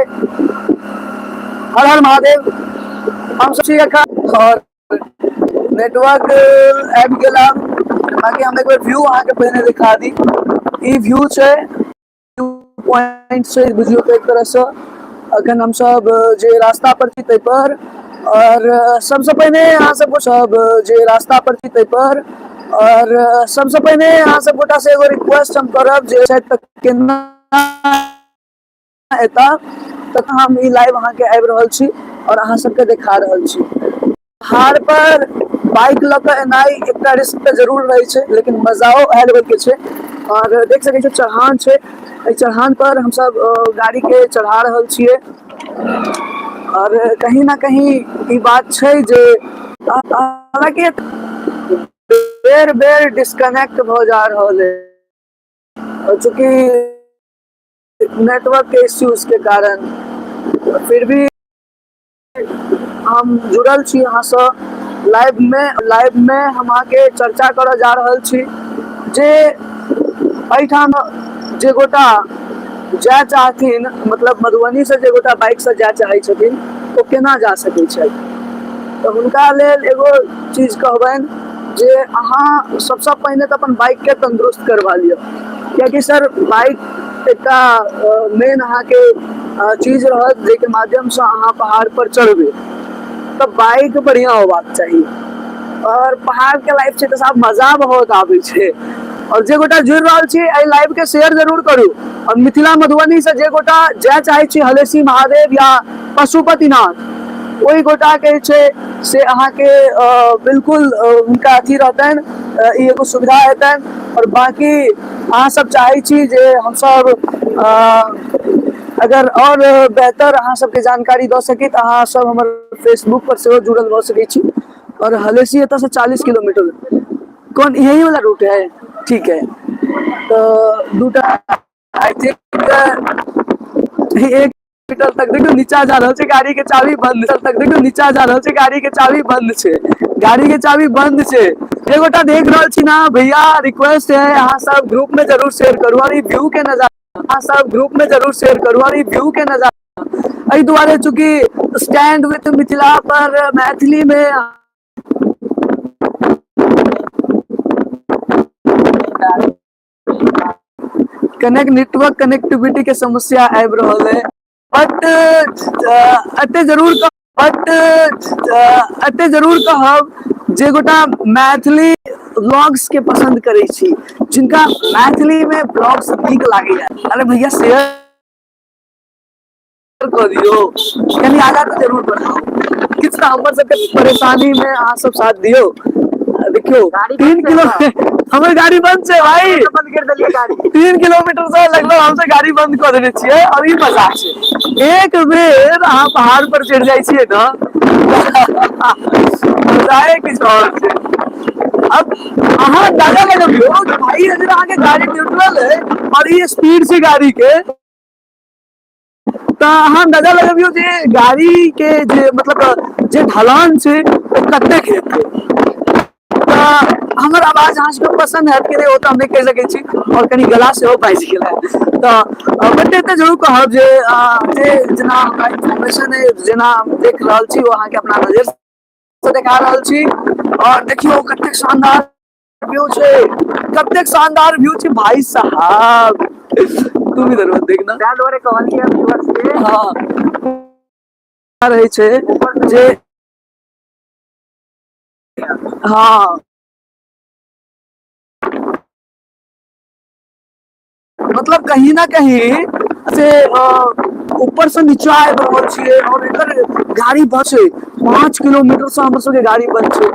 हर हर महादेव। हम सब छी एखन और नेटवर्क आबि गेल आब। बाकी हम एक बेर व्यू अहाँके पहिने दिखा दी। ई व्यू छै, पॉइंट छै, बुझियौ तऽ एक तरहसँ अखन हमसब जे रास्ता पर छी ताहि पर। और सबसँ पहिने अहाँ सब सब जे रास्ता पर छी ताहि पर, और सबसँ पहिने अहाँ सब गोटा से एगो रिक्वेस्ट हम करब जे शायद तक केना एता तखन हम ई लाइव अहाँके आबि रहल छी और अहाँ सबके देखा रहल छी। पहाड़ पर बाइक लऽ कऽ एनाइ एकटा रिस्क तऽ जरूर रहै छै, लेकिन मजाओ एहि लेवल के छै। और देख सकै छियै चढ़ान छै, एहि चढ़ान पर हमसब गाड़ी के चढ़ा रहल छियै। और कहीं ना कहीं ई बात छै जे हालांकि बेर बेर डिस्कनेक्ट भऽ जा रहल है, चूँकि नेटवर्क के इश्यूज के कारण। फिर भी हम जुड़ल छी अहाँसँ लाइव में। लाइव में हम अहाँके चर्चा करऽ जा रहल छी जे एहिठाम जे गोटा जाय चाहथिन, मतलब मधुबनी से जे गोटा बाइक से जाय चाहै छथिन, ओ केना जा सकै छथि। तऽ हुनका लेल एगो चीज कहबनि जे अहाँ सबसँ पहिने तऽ अपन बाइकके तन्दुरुस्त करबा लिअ, कियाकि सर बाइक एकटा मेन अहाँके चीज रहत जाहिके माध्यमसँ अहाँ पहाड़ पर चढ़बै, तऽ बाइक बढ़िआँ होबाक चाही। और पहाड़के लाइफ छै तऽ साहब मजा बहुत आबै छै। और जे गोटा जुड़ि रहल छी एहि लाइव के शेयर जरूर करू। और मिथिला मधुबनी से जे गोटा जाय चाहै छी हलेसी महादेव या पशुपतिनाथ, ओहि गोटा के छै से अहाँके बिल्कुल हुनका अथी रहतनि, ई एगो सुविधा हेतनि। और बाकी अहाँ सब चाहै छी जे हमसब अगर और बेहतर अहाँ सबके जानकारी दऽ सकी, तऽ अहाँ सब हमर फेसबुक पर सेहो जुड़ल भऽ सकै छी। और हलेसी एतऽ से 40 किलोमीटर, कौन यही वाला रूट है, ठीक है। तऽ दूटा I think एक मीटर तक देखियौ नीचा जा रहल छै, गाड़ी के चाबी बंद तक देखियौ नीचा जा रहल छै, गाड़ी के चाबी बंद छै, गाड़ी के चाबी बंद छै। एक गोटा देख रहल छी ना भैया, रिक्वेस्ट है अहाँ सब ग्रुप में जरूर शेयर करू। और ई व्यू के नजारा अहाँ सब ग्रुप में जरूर शेयर करू। और ई व्यू के नजारा एहि दुआरे चूंकि स्टैंड विथ मिथिला पर मैथिली में कनेक्ट नेटवर्क कनेक्टिविटी के समस्या आबि रहल है। बट एते जरूर, बट एते जरूर कहब जे गोटा मैथिली व्लॉग्स के पसंद करै छी, जिनका मैथिली में व्लॉग्स नीक लागैया, अरे भैया शेयर कऽ दियौ, कनि आगा तऽ जरूर बढ़ाउ। किछु तऽ हमर सबके परेशानी में अहाँ सब साथ दियौ। देखियौ 3 किलो हमर गाड़ी बंद छै भाई, बंद कर देलियै गाड़ी। 3 किलोमीटर से लगभग हमसब गाड़ी बंद कऽ देने छियै। और ई मजा छै, एक बेर अहाँ पहाड़ पर चढ़ि जाइ छियै ने, मजाए किछु और छै। अब अहाँ अंदाजा लगबियौ भाई, अगर अहाँके गाड़ी न्यूट्रल है और ई स्पीड छै गाड़ी के, तऽ अहाँ अंदाजा लगबियौ जे गाड़ी के जे मतलब जे ढलान छै ओ कतेक हेतै। तऽ हमर आवाज अहाँ सबके पसन्द हैत कि नहि, ओ तऽ हम नहि कहि सकै छी, और कनि गला सेहो बाजि गेल है। तऽ बट एते जरूर कहब जे जे जेना हमरा इन्फॉर्मेशन अइ, जेना हम देख रहल छी, ओ अहाँके अपना नजर से देखा रहल छी। और देखियौ कतेक शानदार व्यू छै, कतेक शानदार व्यू छै भाई साहब। तू भी इधर मत देखना। ताहि दुआरे कहलियै व्यूअर्स के। हाँ, रहै छै जे हाँ, मतलब कहीं ना कहीं से ऊपर से नीचा आबि रहल छियै और एकर गाड़ी बंद छै, 5 किलोमीटर से हमर सबके गाड़ी बंद छै।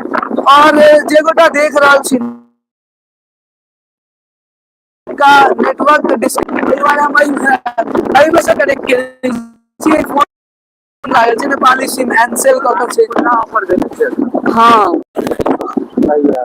और जे गोटा देख रहल छी का नेटवर्क दुआरे हम एहिमे से कनेक्ट केने छियै, फोन लागल छै नेपाली सिम एनसेल कऽ के छै। ऑफर देने छै। हाँ। भैया।